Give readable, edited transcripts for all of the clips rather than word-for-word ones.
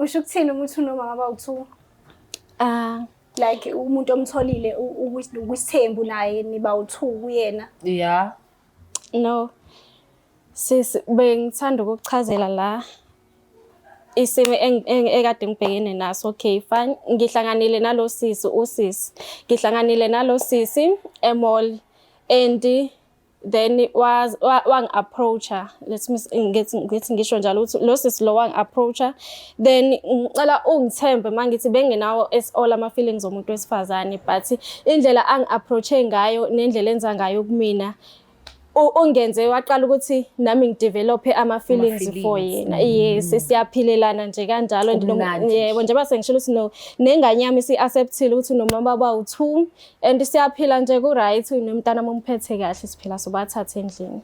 Usho ukuthini uma uthi unomama abawu-two? Ah, Like umuntu omtholile ukwisithembu naye niba u-two kuyena. Yeah. No. Sisi, bengithanda ukukuchazela la isimo ekade ngibhekene naso. Okay, fine. Ngihlanganile nalo sisi, usisi. Ngihlanganile nalo sisi e-mall and then wangi-approach-a. Let me ngithi ngisho njalo ukuthi lo sisi lo wangi-approach-a, then ngicela ungithembe uma ngithi bengenawo all ama-feelings omuntu wesifazane, but indlela angi-approach-e ngayo nendlela enza ngayo kumina ungenze waqala ukuthi nami ngidevelop-e ama-feelings for yena. Yes, siyaphilelana nje kanjalo. And Kumnandi. Yebo, njengoba sengishilo ukuthi no, nengane yami isi-accept-ile ukuthi nomama bawu-two and siyaphila nje ku-right, nomntana uma umphethe kahle siphila sobathathe endlini.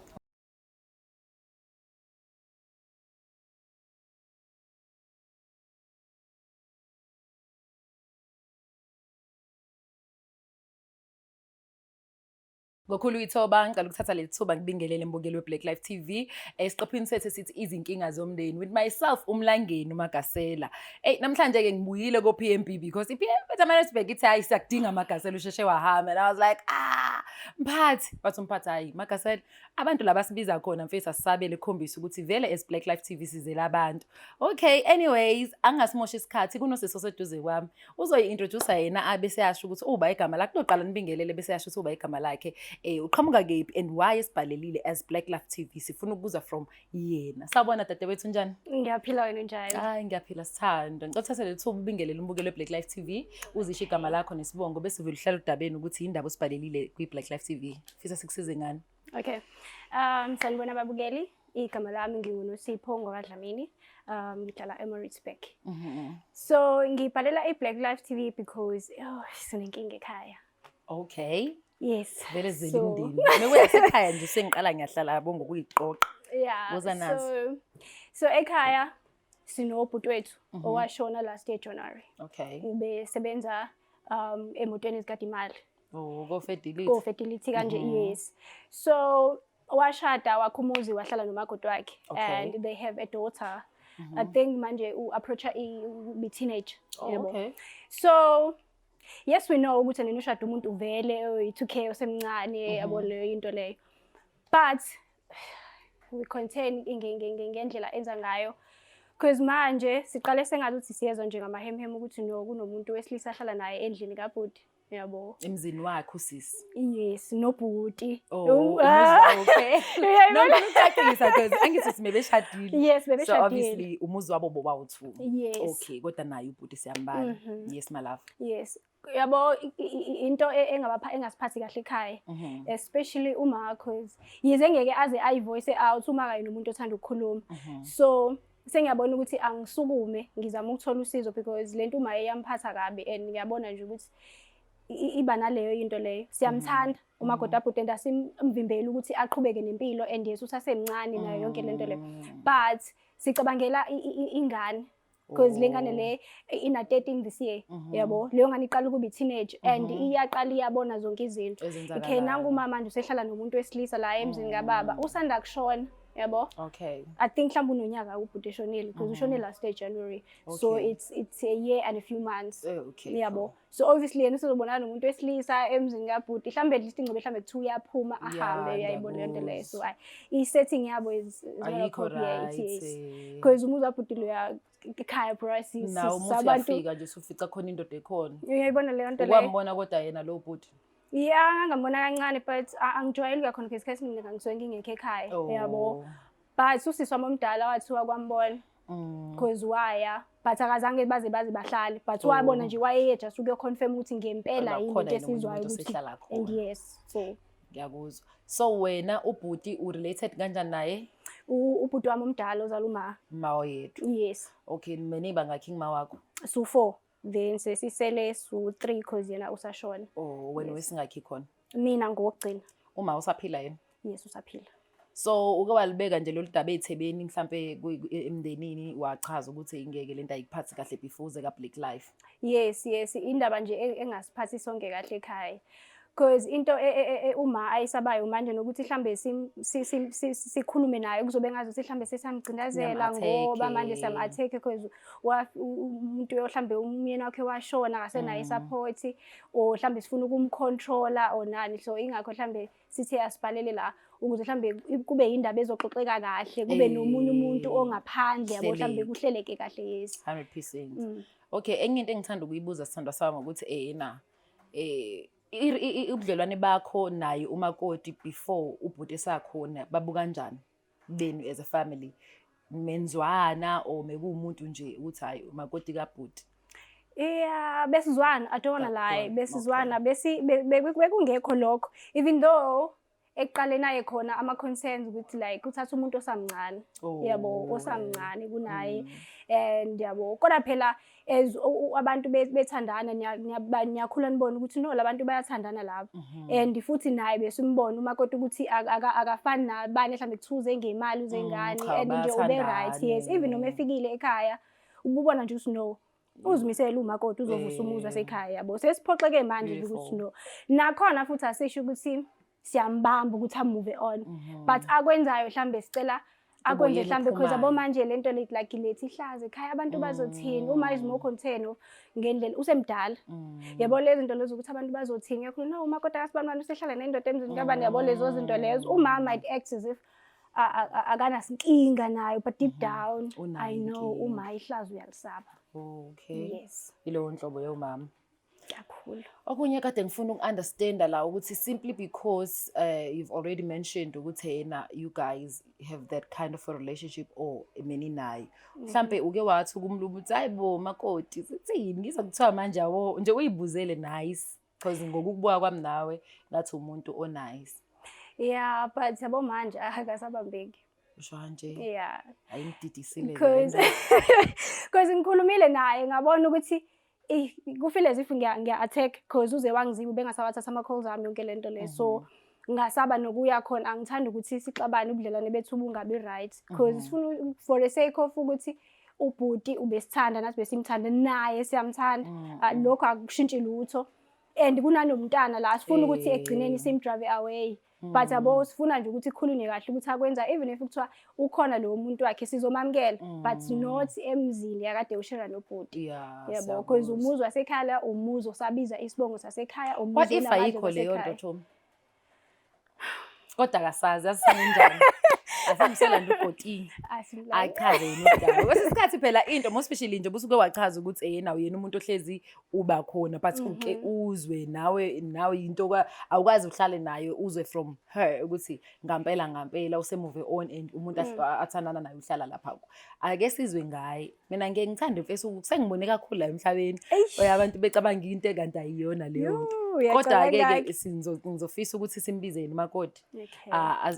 Ngokhulu ithoba ngicela ukuthatha leli thuba ngibingelele mbukeli we-Black Life TV esiqephini sethu esithi izinkinga zomndeni with myself uMlangeni uMagasela. Ey, namhlanje ke ngibuyile ko PMB because i-PMB Pietermaritzburg ithi hayi, siyakudinga Magasela, usheshe wahamba, and I was like, ah, mphathi, bathi umphathi, hayi Magasela, abantu laba sibiza khona mfethu, asisabele khombisa ukuthi vele as Black Life TV sizela abantu. Okay, anyways, angasimosha isikhathi, kunosisi oseduze kwami uzoyi-introduce yena, abe seyasho ukuthi uba igama lakhe. Kuzoqala nibingelele bese yasho ukuthi uba igama lakhe, uqhamuka kephi and why esibhalelile as Black Life TV. Sifuna ukubuza from yena. Sawubona dadewethu, njani? Ngiyaphila, wena njani? Hayi, ngiyaphila sithando. Ngicela uthathe leli thuba ubingelele umbukelo we-Black Life TV, uzisho igama lakho nesibongo, bese uvele uhlala udabeni ukuthi yindaba osibhalelile kwi-Black Life TV. Fisa sikusize ngani? Okay. Sanibona babukeli. Igama lami nginguNosipho ngwakaDlamini. Ngihlala eMaritzburg. So ngibhalela i-Black Life TV because, oh, sinenkinga ekhaya. Okay. Yes. Vele zele imndeni. Mekuyasekhaya nje sengiqala ngiyahlala yabo ngokuyiqoqa. Yeah. Woza nazo. So ekhaya sinobhuti wethu owashona last year January. Ubesebenza emotweni ezikade imali. Oh, go fertility. Go fertility kanje, yes. So washada, wakha umuzi, wahlala nomakoti wakhe and they have a daughter. I think manje u-approacha i-teenage. Oh, Yabo. okay. So yes, we know ukuthi nina ushada umuntu vele oyi-2K osemncane, yabo, leyo into leyo. But we contain ngendlela enza ngayo. Because manje siqale sengathi ukuthi siyezwa nje ngamahemhem ukuthi no, kunomuntu wesilisa ahlala naye endlini kabhuti. Yabo. Emzini wakhe usisi. Yes, nobhuti. Oh, umuzi wabo, okay. Uyayibona? No, ngicacisa because angithi ukuthi bebeshadile. Yes, So bebeshadile. obviously umuzi wabo bobawu-two. Yes. Okay, kodwa naye ubhuti siyambala. Yes, my love. Yes. Yabo, into engabapha engasiphathi kahle ekhaya. Especially uma, cause yize ngeke aze ayivoice out uma kanye nomuntu othanda ukukhuluma. So sengiyabona ukuthi angisukume ngizama ukuthola usizo because lento uma iyamphatha kabi and ngiyabona nje ukuthi iba naleyo into leyo. Siyamthanda umakoti abhuti and asimvimbeli ukuthi aqhubeke nempilo and yes, usasemncane nayo yonke lento leyo. But sicabangela ingane because le ngane le ina 13 this year, yabo, leyo ngane iqala ukuba i-teenage and iyaqala iyabona zonke izinto. Ezenzakalayo. Okay, nangu umama manje usehlala nomuntu wesilisa la emzini kababa usanda kushona, yabo. I think mhlawumbe unonyaka ubhuti eshonile because ushone last year January, so it's a year and a few months. Okay, Yabo. cool. So obviously yena usezobonana nomuntu wesilisa emzini kabhuti, mhlawumbe at least ingcobe mhlawumbe kuthiwa uyaphuma ahambe, uyayibona leyo nto leyo. So i-setting yabo is not Ayikho appropriate, right, yes. eh. Because umuzi wabhuti loya ekhaya, bro, Nawo umuthi sabantu uyafika nje usufica khona indoda ekhona. Uyayibona leyo nto leyo. Ukwambona kodwa yena lo bhuti? Yeah, ngangambona kancane but angijwayeli kakhona because isikhathi esiningi ngisuke ngingekho ekhaya, yabo. But usisi wami omdala wathiwa kwambona because waya, but akazange baze bahlale, but wabona nje, wayeye just ukuyoconfirm ukuthi ngempela yini Khona into yena omunye esizwayo umuntu ukuthi osehlala and khona. yes, so Ngiyakuzwa. So wena ubhuti u-related kanjani naye? Ubhuti wami omdala ozala uma. Ma oyedwa. Yes. Okay, mina bangakhi ngima wakho? Su 4, then sesisele su 3 cause yena usashona. Oh, wena Yes. wesingakhi khona? Mina ngowokugcina. Uma usaphila yena? Yes, usaphila. So uke walibeka nje lolu daba ey'thebeni mhlampe emndenini, wachaza ukuthi ingeke lento ayikuphathi kahle before uze ka-Black Life? Yes, indaba nje engasiphathi sonke kahle ekhaya. Because into uma ayisabayo manje nokuthi mhlambe sikhulume naye kuzobe ngazuthi mhlambe sesamgcindazela ngoba manje siyam-attack because umuntu mhlambe umyeni wakhe washona akasenayo i-support or mhlambe sifuna ukumcontrola or nani. So ingakho mhlambe sithe asibhalele la ukuze mhlambe kube yindaba ezoxoxeka kahle, kube nomunye umuntu ongaphandle, yabo, mhlambe kuhleleke kahle, yes. 100%. Okay, enye into engithanda ukuyibuza, sithandwa sami, ukuthi na ubudlelwane bakho naye umakoti before ubhuti esakhona babu kanjani benu as a family? Menzwana or mekuwumuntu nje ukuthi hayi, umakoti kabhuti? Yeah, besizwana, I don't wanna lie, Kakhulu, besizwana, besi bekungekho lokho. Even though ekuqaleni aye khona ama-concerns ukuthi like uthatha umuntu osamncane, yabo, osamncane kunaye and yabo, kodwa phela as abantu bethandana niyakhula nibone ukuthi no, labantu bayathandana laba. And futhi naye besimbona umakoti ukuthi akafani nabanye, mhlawumbe kuthiwa uze ngemali, uze ngani, Cha, and nje ube right, yes. Even noma bayathandana. efikile ekhaya ububona nje ukuthi no, uzimisele umakoti, uzovusa umuzi wasekhaya, yabo. Sesiphoxeke manje nje ukuthi no. Nakhona futhi asisho ukuthi siyambamba ukuthi a-move on, but akwenzayo mhlambe sicela akwenze yena mhlambe because yabo ophumayo. Manje lento le like iletha ihlazo ekhaya, abantu bazothini, uma is more concerned of ngendlela usemdala, yabo, lezi zinto lezo ukuthi abantu bazothini kakhulu, no, umakoti akasibani usehlala nendoda emzini kabani, yabo, lezo zinto lezo. Uma might act as if akanasinkinga nayo, but deep down Unayo I know inkinga. Uma ihlazo uyalisaba. Yes. Yileyo nhlobo yomama. Kakhulu. Okunye kade ngifuna uku-understanda la ukuthi simply because you've already mentioned ukuthi yena you guys have that kind of a relationship or meni naye. Mhlambe uke wathi ukumluma ukuthi hayi bo makoti, sithini, ngizwa kuthiwa manje yabo nje uyibuzele nice because ngokukubuka kwami nawe ngathi umuntu o-nice. Yeah, but yabo manje akasabambeki. Usho kanje? Yeah. Ayingididisile le Because nto. because ngikhulumile naye ngabona ukuthi eh ku-feel as if ngiya attack because uze wangiziba, ubengasawathatha ama calls ami, yonke lento le, so ngasaba nokuya khona. Angithandi ukuthi sixabane, ubudlelwane bethu bungabi right because sifuna for the sake of ukuthi ubhuti ubesithanda, nathi besimthanda, naye siyamthanda. Ah, lokho akushintshi lutho and kunanomntana la, sifuna ukuthi ekugcineni sim-drive away, but yabo, sifuna nje ukuthi kukhulunywe kahle ukuthi akwenza, even if kuthiwa ukhona lo muntu wakhe, sizomamukela, but not emzini yakade ushare nobhuti, yabo, because Siyakuzwa. Umuzi wasekhaya la, umuzi osabiza isibongo sasekhaya, What umuzi if onamadlozi ayikho leyo nto, asekhaya. Chomi? Kodwa akasazi asinjani. Asimselanda ubhotini. Asimlali. Achaze yena udaba. Kwesinye isikhathi phela into more especially nje busuke wachaza ukuthi yena uyena umuntu ohlezi uba khona, but uke uzwe nawe into awukwazi uhlale naye uzwe from her ukuthi ngampela ngampela use-move on and umuntu athandana naye uhlala lapha. Ake sizwe ngaye. Mina ngeke ngithande mfethu, sengibone kakhulu la emhlabeni. Eish. Oya abantu becabanga into kanti ayiyona leyo nto. Yoo, Kodwa-ke uyacabanga. ke ngizofisa ukuthi simbize yena umakoti.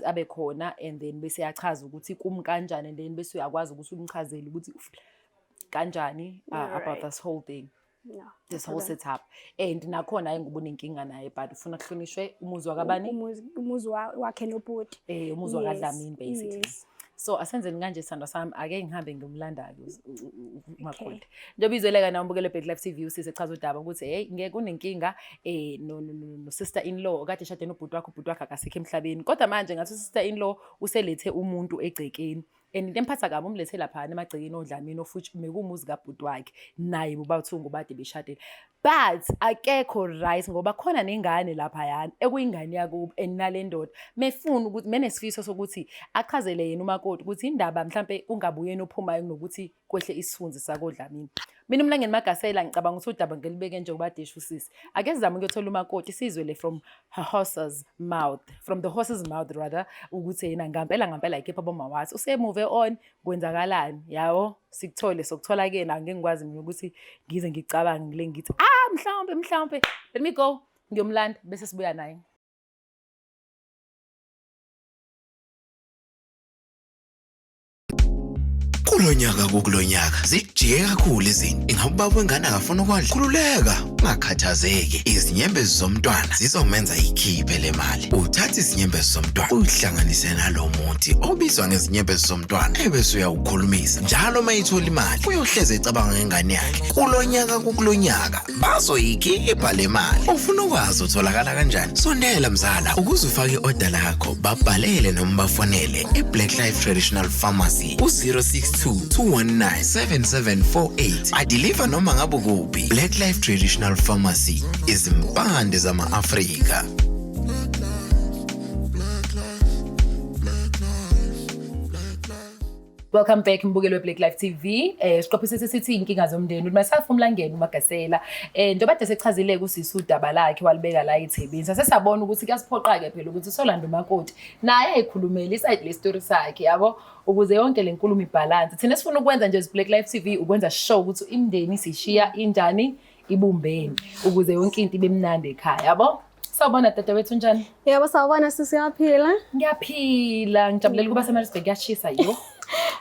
Abe khona and then bese yachaza ukuthi kum kanjani and then bese uyakwazi ukuthi umchazele ukuthi kanjani about this whole thing, No, this no whole problem. setup, and nakhona hayi ngoba unenkinga naye, but ufuna kuhlonishwe umuzi wakabani? Umuzi wakhe nobhuti. Umuzi wakadlamini basically. Yes. So asenzeni kanje, sithandwa sami, ake ngihambe ngiyomlanda-ke umakoti. Njengoba izweleka nawe umbukelo Black Life TV, usise echaza udaba ukuthi hey, ngeke kunenkinga no sister in law okade eshade nobhuti wakhe, ubhuti wakhe akasekho emhlabeni, kodwa manje ngathi sister in law uselethe umuntu egcekeni and into emphatha kabi umlethe laphana emagcekeni odlamini, ofuthi mekumuzi kabhuti wakhe naye bobathu ngobade beshadile, but akekho right ngoba khona nengane laphayana ekuyingane yakubo and nale ndoda mefuna ukuthi menesifiso sokuthi achazele yena umakoti ukuthi indaba mhlampe kungabuyeni ophumayo kunokuthi kwehle isithunzi sakodlamini. Mina uMlangeni Magasela ngicabanga ukuthi udaba ngelibeke nje ubadesha usisi. Ake sizame ukuyothola umakoti sizwe le from her horse's mouth, from the horse's mouth rather, ukuthi yena ngampela ngampela ikhipha bomawathi use-move on, kwenzakalani, yabo, sikuthole sokuthola kuyena. Angeke ngikwazi mina ukuthi ngize ngicabange ngile ngithi ah mhlawumbe mhlawumbe. Let me go ngiyomlanda bese sibuya naye. Kulo nyaka kukulo nyaka zijike kakhulu izinto. Ingabe ubaba wengane akafuna ukondla? Khululeka, ungakhathazeki. Izinyembezi zomntwana zizomenza ikhiphe le mali. Uthatha izinyembezi zomntwana uyihlanganise nalo muthi obizwa ngezinyembezi zomntwana ebese uyawukhulumisa. Njalo uma ethola imali uyohleze ecabanga ngengane yakhe. Kulo nyaka kukulo nyaka bazoyikhipha le mali. Ufuna ukwazi utholakala kanjani? Sondela mzala ukuze ufake i-oda lakho, babhalele noma bafonele e-Black Life Traditional Pharmacy ku-062 219 7748. Adiliva noma ngabe kuphi. Black Life Traditional Pharmacy, izimpande zama-Afrika. Welcome back mbukeli we-Black Life TV. Siqophe sithi inkinga zomndeni. With myself uMlangeni uMagasela. Njengoba kade sechazile kusisi udaba lakhe walibeka la ethebeni. Sase sabona ukuthi kuyasiphoqa ke phela ukuthi solanda umakoti naye ayikhulumele iside le story sakhe yabo ukuze yonke le nkulumo ibalance. Thina sifuna ukwenza nje as Black Life TV ukwenza sure ukuthi imindeni sishiya injani ibumbene ukuze yonke into ibe mnandi ekhaya yabo. Sawubona dadewethu, unjani? Yebo, sawubona sisi, uyaphila? Ngiyaphila, ngijabulela ukuba seMaritzburg, kuyashisa yo.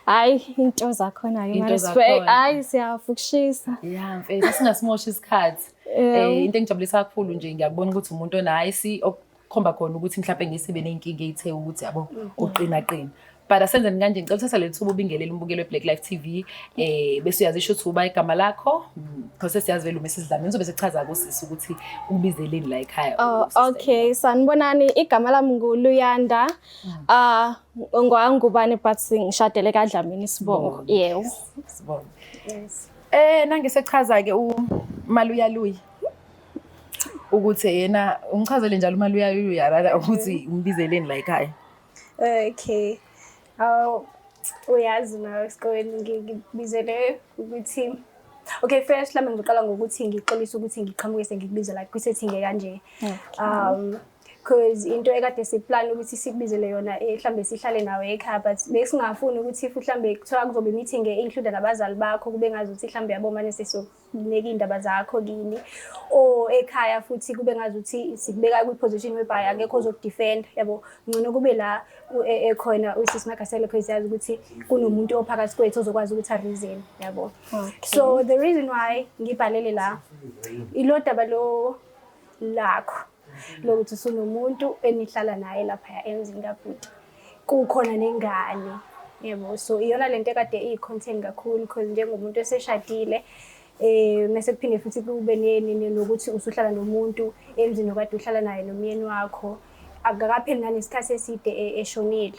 Hayi, into zakhona-ke Into Maritzburg. zakhona. Hayi, siyafukushisa. Ya mfethu, singasimosha isikhathi. Yebo. Into engijabulisa kakhulu nje ngiyakubona ukuthi umuntu onayisi okukhomba khona ukuthi mhlawumbe ngisibe ney'nkinga ey'the ukuthi yabo uqina qina. But asenzeni kanje, ngicela uthatha leli thuba ubingelele umbukelo we-Black Life TV, bese uyazisho ukuthi uba igama lakho, because sesiyazi vele uMrs Dlamini, uzobe sechaza kusisi ukuthi ukubizeleni la ekhaya. Oh, usister. okay, sanibonani. Igama lami nguLuyanda. Ah, ngwangubane but ngishadele kaDlamini isibongo. Yebo. Sibonge. Yes. Nangesechaza ke uMaluyaluyi ukuthi yena ungichazele njalo uMaluyaluyi rather ukuthi umbizeleni la ekhaya. Okay. Aw, uyazi nawe esikoleni ngikubizele ukuthi, okay, first mhlawumbe ngizoqala ngokuthi ngixolise ukuthi ngiqhamuke sengikubiza like kwi-setting kanje. Because into ekade siplan ukuthi sikubizele yona, mhlambe sihlale nawe ekhaya, but besingafuni ukuthi futhi mhlambe kuthiwa kuzobe meeting e-include nabazali bakho, kube ngazuthi mhlambe yabo manje sesizokuneka iy'ndaba zakho kini or ekhaya, futhi kube ngazuthi sikubeka kwi-position whereby akekho ozokudefend, yabo. Ngcono kube la ekhona usisi Magasela because yazi ukuthi kunomuntu ophakathi kwethu ozokwazi ukuthi a-reason, yabo. So the reason why ngibhalele la ilo daba lo lakho lokuthi usunomuntu enihlala naye laphaya emzini kabhuti, kukhona nengane, yebo. So iyona lento ekade iyi-concern kakhulu because njengomuntu eseshadile, mase kuphinde futhi kube nokuthi usuhlala nomuntu emzini okade uhlala naye nomyeni wakho, akakapheli nanesikhathi eside eshonile,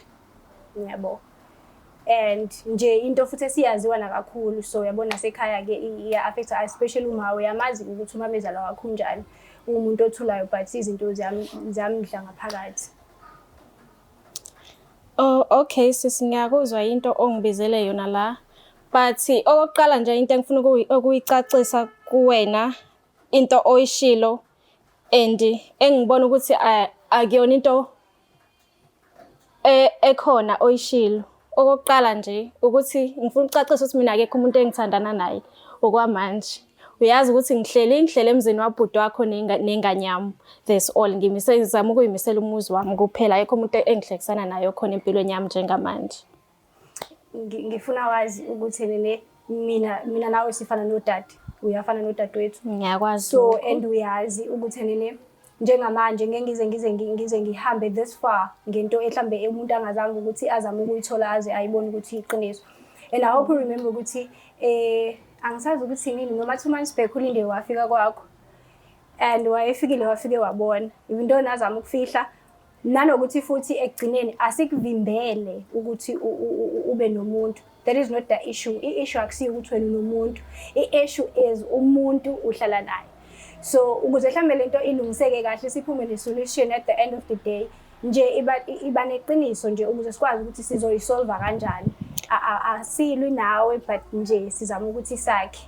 yabo. And nje into futhi esiyaziwa nakakhulu, so yabona nasekhaya-ke iya-affect-a, especially uma uyamazi ukuthi umamezala wakho unjani, uwumuntu othulayo but izinto ziyamdla ngaphakathi. Oh, okay sisi, ngiyakuzwa into ongibizele yona la. But okokuqala nje into engifuna ukuyicacisa kuwena, into oyishilo and engibona ukuthi akuyona into ekhona oyishilo. Okokuqala nje ukuthi ngifuna ukucacisa ukuthi mina akekho umuntu engithandana naye okwamanje. Uyazi ukuthi ngihleli emzini wabhuti wakho nengane yami. That's all. Ngimise ngizama ukuyimisela umuzi wami kuphela. Akekho umuntu engihlekisana naye okhona empilweni yami njengamanje. Ngifuna wazi ukuthi nene mina nawe sifana nodade, uyafana nodadewethu. Ngiyakwazi So lokho. and uyazi ukuthi nene njengamanje ngeke ngize ngihambe this far ngento mhlambe umuntu angazange ukuthi azame ukuyithola aze ayibone ukuthi iqiniso. And I hope you remember ukuthi angisazi ukuthi nini noma 2 months back uLinde wafika kwakho and wayefikile wafike wabona even though nazama ukufihla, nanokuthi futhi ekugcineni asikuvimbele ukuthi ube nomuntu. That is not the issue. I-issue akusiyo ukuthi wena unomuntu, i-issue is umuntu uhlala naye. So ukuze mhlambe lento ilungiseke kahle, siphume ne-solution at the end of the day nje, iba neqiniso nje ukuze sikwazi ukuthi sizoyisolva kanjani. Asilwi nawe but nje sizama ukuthi sakhe.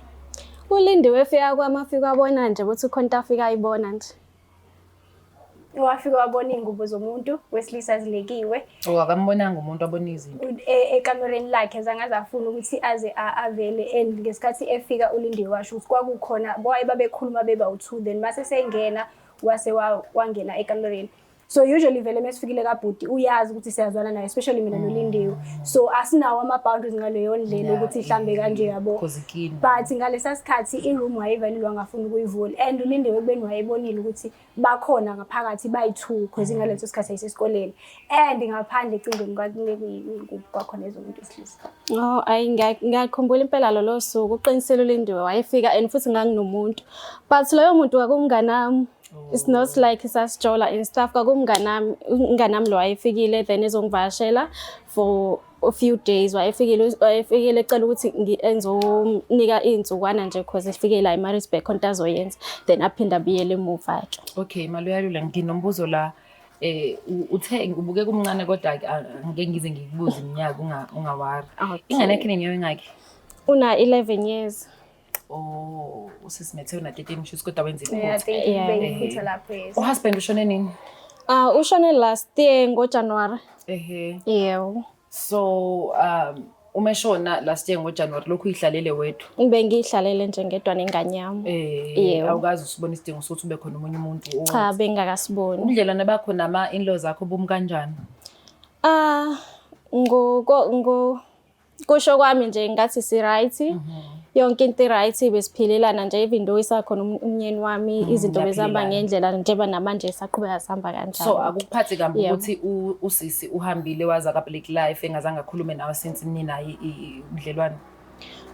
ULindiwe efika kwami afika wabona nje ukuthi khona into afika ayibona nje. Wafika wabona iy'ngubo zomuntu wesilisa zilekiwe. Oh, akambonanga umuntu, wabona izinto. Ekamereni lakhe zange aze afune ukuthi aze avele, and ngesikhathi efika uLindiwe washo ukuthi kwakukhona bowaye babekhuluma beba u-two, then mase sengena wase wangena ekamereni. So usually vele mesifikile kabhuti uyazi ukuthi siyazwana naye, especially mina noLindiwe. So asinawo ama-boundaries ngaleyo ndlela ukuthi hlambe kanje, yabo. 'Cause ikini. But ngalesa sikhathi i-room wayevalile, wangafuni ukuyivula, and uLindiwe ekubeni wayebonile ukuthi bakhona ngaphakathi bayi-two, cause ingaleso sikhathi ayisesikoleni, and ngaphandle ecingweni kwakhona ezomuntu wesilisa. Oh, ayi, ngiyakhumbula impela lolo suku. Uqinisile uLindiwe, wayefika and futhi nganginomuntu. But loyo muntu kwakumnganami. It's not like sasijola and stuff. Kwakumnganami, umnganami lo wayefikile then ezongivakashela for a few days. Wayefikile ecela ukuthi engizomnika iy'nsukwana nje cause efike la eMaritzburg khona into azoyenza, then aphinde abuyele emuva-ke. Okay, Maluyalula, nginombuzo la. Uthe ubukeka umncane, kodwa ke angeke ngize ngikubuze iminyaka, ungawari. Okay. Ingane yakhe ineminyaka engaki? Una 11 years. Oh, usisimethe una 13, kusho kodwa wenza Yeah, I iphutha. think beyiphutha lapho, yes. Uhusband ushone nini? Ah, ushone last year ngoJanuary. Yebo. So uma eshona last year ngoJanuary, lokhu uyihlalele wedwa? Bengiyihlalele nje ngedwa nengane yami. Yebo. Awukazi usibona isidingo sokuthi ube khona omunye umuntu? Cha, bengingakasiboni. Ubudlelwane bakho nama-in-laws akho bumi kanjani? Ah, ngo kusho kwami nje ngathi si right. Yonke into i-right, besiphilelana nje, even though isakhona umnyeni wami, izinto bezihamba Niyaphilelana. ngendlela njengoba namanje saqhubeka sihamba kanjalo. So akukuphathi kambi Yebo. ukuthi usisi uhambile waza ka-Black Life engazange akhulume nawe since ninaye ubudlelwane?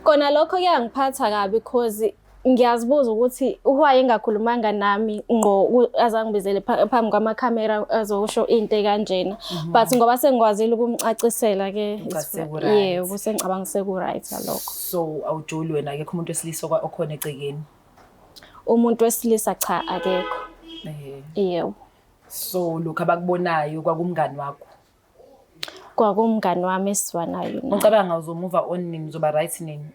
Kona lokho kuyangiphatha kabi because ngiyazibuza ukuthi why engakhulumanga nami ngqo, azangibizele phambi kwamakhamera azosho into ekanjena. But ngoba sengikwazile ukumcacisela ke, Ucace seku-right. yebo, sengicabanga seku-right ngalokho. So awujoli wena, akekho umuntu wesilisa okhona egcekeni? Umuntu wesilisa cha, akekho. Yebo. So lokhu abakubonayo kwakumngani wakho? Kwakumngani wami esizwanayo naye. Ucabanga uzomove on nini, uzoba right nini?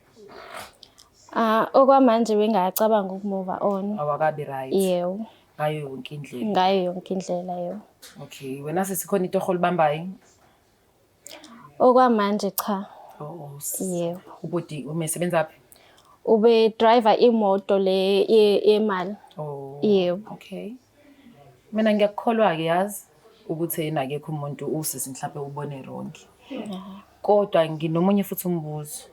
Ah, okwamanje bengingacabanga ukumove on. Awakabi right? Yebo. Ngayo yonke indlela? Ngayo yonke indlela, yebo. Okay, wena sesikhona itoho olibambayo? Okwamanje cha. Oh. Yebo. Ubhuti umesebenza phi? Ube driver imoto le yemali. Oh. Yebo. Okay. Mina ngiyakukholwa-ke, yazi ukuthi yena akekho umuntu, usisi mhlawumbe ubone wrong. Kodwa nginomunye futhi umbuzo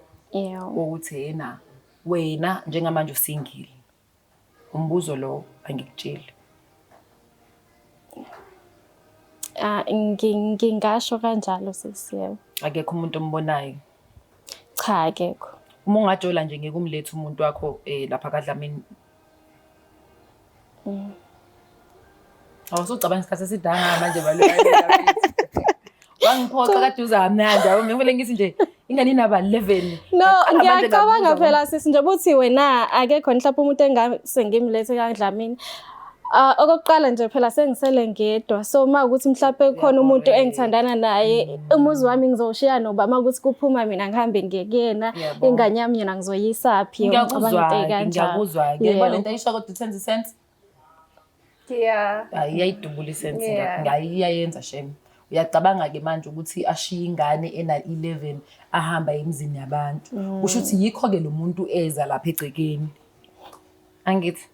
wokuthi yena wena njengamanje usingile. Umbuzo lo angikutsheli. Ah, ngingasho kanjalo sisi, yebo. Akekho umuntu ombonayo? Cha, akekho. Uma ungajola nje, ngeke umlethe umuntu wakho lapha kaDlamini? Awusucabanga isikhathi esidanga manje, baleka. Wangiphoxa kade uza kamnandi. Yabo, ngivele ngithi nje ingane inaba 11. No, Ngaqala manje ngiyacabanga ngabuza. Phela sisi, njengoba uthi wena akekho mhlawumbe umuntu engase ngimlethe kaDlamini. Ah, okokuqala nje phela sengisele ngedwa. So uma ukuthi mhlawumbe kukhona umuntu Uyaboreka. engithandana naye, umuzi wami ngizowushiya noba uma ukuthi kuphuma mina ngihambe ngiye kuyena, ingane yami yena ngizoyisaphi? Ngicabanga into Ngiyakuzwa-ke, ey'kanjalo. ngiyakuzwa-ke. Yebo, Yebo. lento ayisho kodwa ithenza isense. Yeah. Hayi, iyayidubula isense. Yeah. Iyayenza shame. Uyacabanga-ke manje ukuthi ashiye ingane ena-11 ahamba emzini yabantu. Kusho ukuthi yikho-ke lo muntu eza lapha egcekeni. Angithi?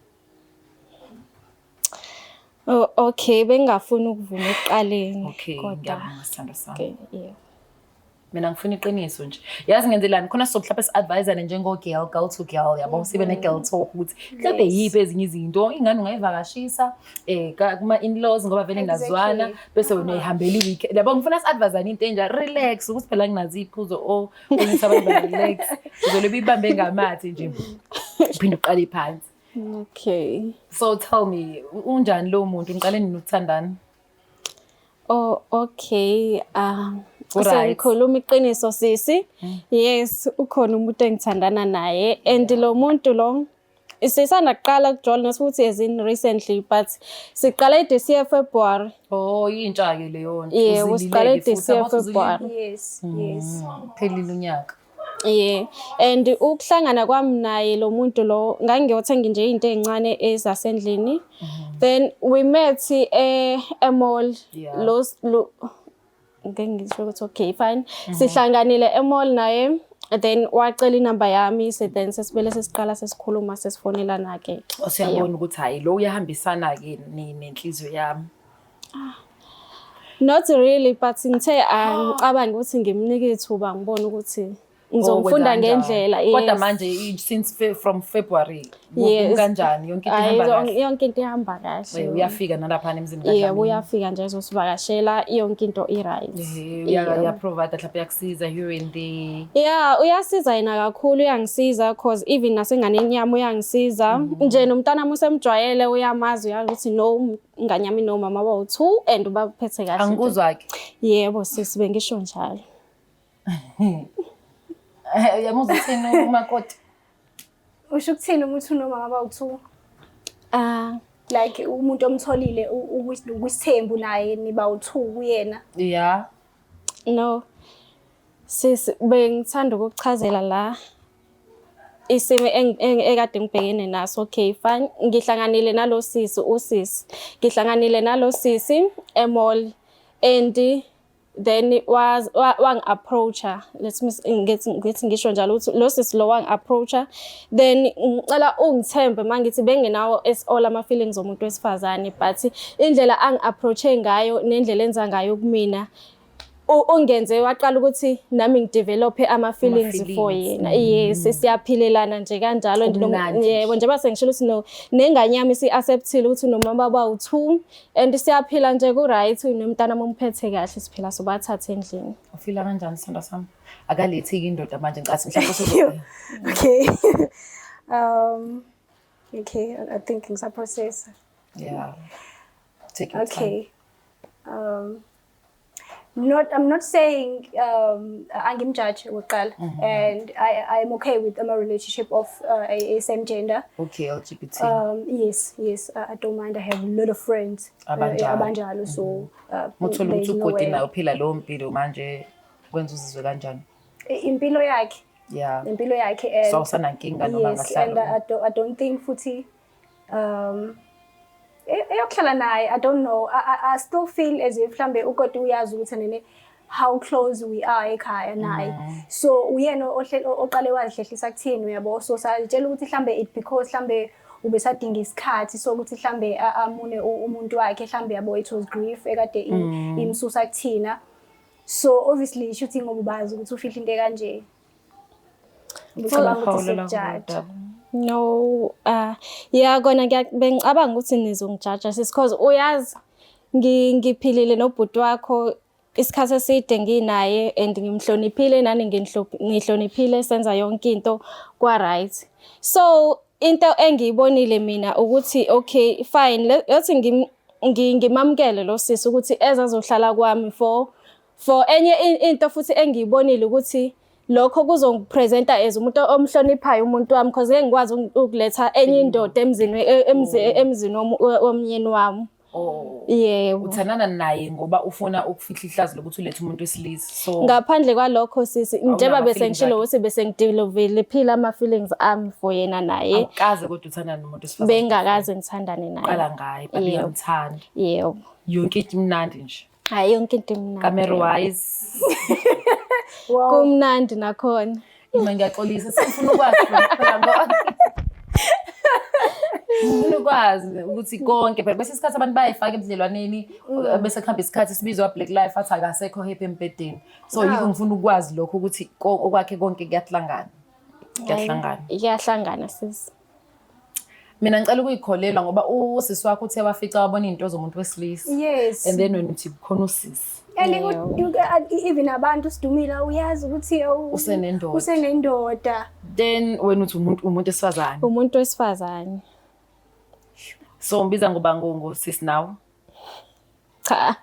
Oh, okay, bengingafuni ukuvuma ekuqaleni. Okay, Kodwa ngiyabonga, sithandwa sami. Okay, yeah. Mina ngifuna iqiniso nje. Yazi ngenzelani? Khona sizobe mhlawumbe si-advisane njengo-girl, girl to girl, yabo, sibe ne-girl talk ukuthi mhlawumbe yiphi ezinye izinto ingane ungayivakashisa kuma-in-laws ngoba vele ngazwana, bese wena uyihambela i-weekend. Yabo, ngifuna si-advisane into enja relax, ukuthi phela nginazo iy'phuzo o ukuthi abantu ba-relax. Uzolobe ibambe ngamathi nje. Uphinde uqale phansi. Okay. So tell me, unjani lo muntu? Niqale nini ukuthandana? Oh, okay. Ku-right. Sengikhuluma iqiniso sisi. Yes, ukhona umuntu engithandana naye and lo muntu lo sisanda kuqala ukujola, not ukuthi as in recently, but siqale this year February. Oh, intsha-ke leyo nto. Yebo, siqale Uzilile-ke this futhi, year yabo, uzilile? February. Yes. Phelile unyaka. Yeah. And ukuhlangana kwami naye lo muntu lo, ngangiyothenga nje into ey'ncane ezasendlini. Then we met e-mall. Lo ngeke ngisho ukuthi okay, fine. Sihlanganile e-mall naye, then wacela inamba yami, so then sesibele sesiqala sesikhuluma, sesifonelana ke. Usiyabona ukuthi hayi, lo uyahambisana-ke nenhliziyo yami. Not really, but ngithe angicabangi ukuthi ngimnike ithuba ngibone ukuthi ngizomfunda ngendlela. Kodwa manje since from February kanjani, yonke into Hhayi, ihamba kahle? Yonke into ihamba kahle. Uyafika nalaphana emzini Yebo, kaDlamini? Uyafika nje ezosivakashela, yonke into i-right. Uyaprovide, mhlawumbe uyakusiza here and there? Yeah, uyasiza yena kakhulu, uyangisiza cause even nasenganeni yami uyangisiza. Nje nomntana wami usemjwayele, uyamazi, uyazi ukuthi no, ingane yami nomama bawu-two and ubaphethe kahle nje. Angikuzwa-ke. Yebo sisi, bengisho njalo. Uyamuzwa uthini umakoti? Usho ukuthini uma uthi unomama bawu-two? Ah, Like umuntu omtholile ukwisithembu naye niba u-two kuyena? Yeah. No. Sisi, bengithanda ukukuchazela la isimo ekade ngibhekene naso. Okay, fine. Ngihlanganile nalo sisi, usisi. Ngihlanganile nalo sisi e-mall and then was wangi-approacha. Let me ngithi ngisho njalo ukuthi lo sisi lo wangi-approacha, then ngicela ungithembe mangithi bengenawo as all ama-feelings omuntu wesifazane, but indlela angi-approache ngayo nendlela enza ngayo kumina ungenze waqala ukuthi nami ngidevelophe ama-feelings for Ama-feelings. yena. Yes, siyaphilelana nje kanjalo and Kumnandi nje. Yebo, njengoba sengishilo ukuthi no, nengane yami si-acceptile ukuthi nomama bawu-two and siyaphila nje, ku-right, nomntana umphethe kahle, siphila sobathathe endlini. Ufila kanjani, sithanda sami? Akalethi-ke indoda manje, ngicathi mhlawumbe Okay. Okay, I think ngisaprocessa. Yeah, take your time. Okay. Not I'm not saying angimjudge okokuqala, and I am okay with a relationship of a same gender. Okay, LGBT. Yes, I don't mind. I have a lot of friends Abanjalo. Abanjalo, so Muthola there's ukuthi no ugodi way. naye uphila leyo mpilo manje, kwenza uzizwe kanjani? Impilo yakhe. Impilo yakhe and So awusanankinga noma yes, and angahlala? I don't think futhi eyokuhlala naye, I don't know, I still feel as if mhlambe ukoti uyazi ukuthi nene how close we are ekhaya naye, so uyena oqale wazihlehlisa kuthini, uyabo? So sayitshela ukuthi mhlambe it because mhlambe ubesadinga isikhathi sokuthi mhlambe amune umuntu wakhe mhlambe, yabo, it was grief ekade imsusa kuthina. So obviously shuthi ngoba ubazi ukuthi ufihla into ekanje, ngicabanga ukuthi Phawulela sekujaja. kulolu. No, yeah, kona bengicabanga ukuthi nizongijaja sis, cause uyazi ngiphilile nobhuti wakho isikhathi eside, nginaye and ngimhloniphile nani ngihloniphile, senza yonke into kwa right. So into engiyibonile mina ukuthi okay fine, lethi ngimamukele lo sisi ukuthi ezazohlala kwami for enye into futhi engiyibonile ukuthi lokho kuzongipresenta as umuntu omhloniphayo umuntu wami, because ngeke ngikwazi ukuletha enye indoda emzini emzini womyeni wami. Oh. Yebo. Uthandana naye ngoba ufuna ukufihla ihlazo lokuthi ulethe umuntu wesilisa. So Ngaphandle kwalokho sisi, njengoba bese feelings ngishilo akhe? ukuthi bese ngidevelopile ama-feelings ami for yena naye. Awukaze kodwa uthandana nomuntu wesifazane? Bengingakaze ngithandane naye. Qala ngaye, but Yebo. uyamthanda. Yebo. Yonke into imnandi nje. Hhayi, yonke into imnandi. Camera wise. Wow. Kumnandi nakhona. Ima, ngiyaxolisa, sifuna ukwazi phela ngoba ngifuna ukwazi ukuthi konke phela bese isikhathi abantu bayayifaka ebudlelwaneni, bese kuhamba isikhathi sibizwa Black Life athi akasekho happy embhedeni. So yikho ngifuna ukwazi lokho ukuthi okwakhe konke kuyahlangana, kuyahlangana. Iyahlangana sisi. Mina ngicela ukuyikholelwa ngoba usisi wakho uthe wafica wabona iy'nto zomuntu wesilisa. Yes. And then wena uthi kukhona usisi. And even abantu sidumile, uyazi ukuthi Usenendoda. Usenendoda. Then wena uthi umuntu wesifazane. Umuntu wesifazane. So umbiza ngoba ngosisi nawe? Cha.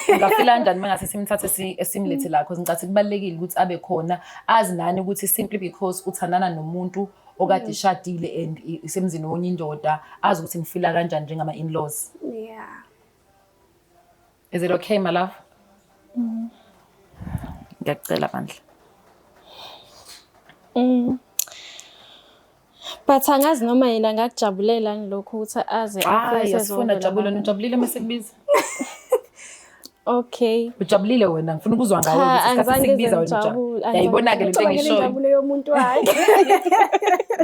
Ungafila kanjani uma ngase simthathe simlethe la? Cause ngicathi kubalulekile ukuthi abe khona, azi nani ukuthi simply because uthandana nomuntu okade ishadile and isemzini wonye indoda, azi ukuthi nifila kanjani njengama-in-laws. Yeah. Is it okay, my love? Ngiyakucela bandla. But angazi noma yena angakujabulela lokhu ukuthi aze Hayi, afike asifuna sezovela jabule. la. Ujabulile uma sekubiza? Okay. Ujabulile wena? Ngifuna ukuzwa ngawe Cha, ukuthi isikhathi angizange sikubiza ngize wena ngijabule, ujabule. Yayibona-ke lento Ucabangela engishoyo. injabulo yomuntu wakhe.